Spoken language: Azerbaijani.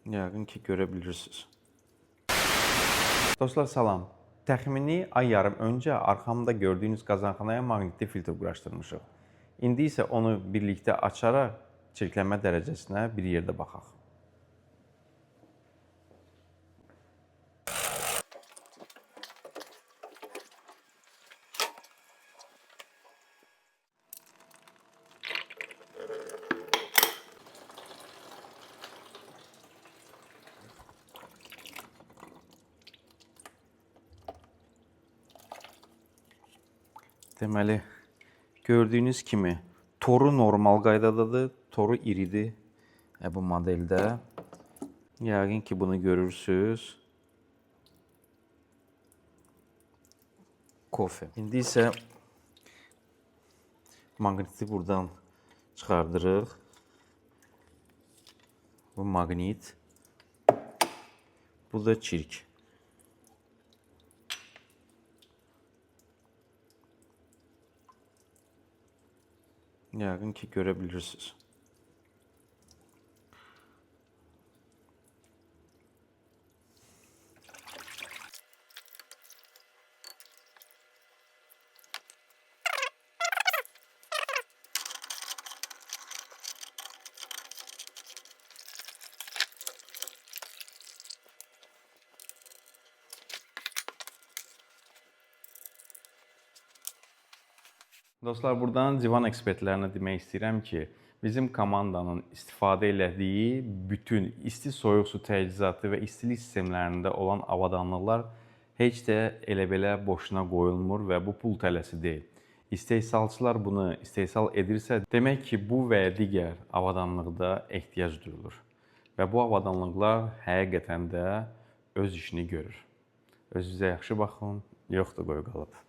Yəqin ki, görə bilirsiniz. Dostlar, salam. Təxmini ay yarım öncə arxamda gördüyünüz qazanxanaya maqnitli filtr quraşdırmışıq. İndi isə onu birlikdə açaraq çirklənmə dərəcəsinə bir yerdə baxaq. Deməli, gördüyünüz kimi toru normal qaydadadır, toru iridir bu modeldə. Yəqin ki, bunu görürsüz. Kofe. İndi isə maqniti buradan çıxardırıq. Bu maqnit. Bu da çirk. Yəqin ki, görə bilirsiniz. Dostlar, buradan divan ekspertlərinə demək istəyirəm ki, bizim komandanın istifadə elədiyi bütün isti soyuq su təchizatı və istilik sistemlərində olan avadanlıqlar heç də elə belə boşuna qoyulmur və bu pul tələsi deyil. İstehsalçılar bunu istehsal edirsə, demək ki, bu və ya digər avadanlıqda ehtiyac duyulur. Və bu avadanlıqlar həqiqətən də öz işini görür. Özünüzə yaxşı baxın, yoxdur qoy qalıb.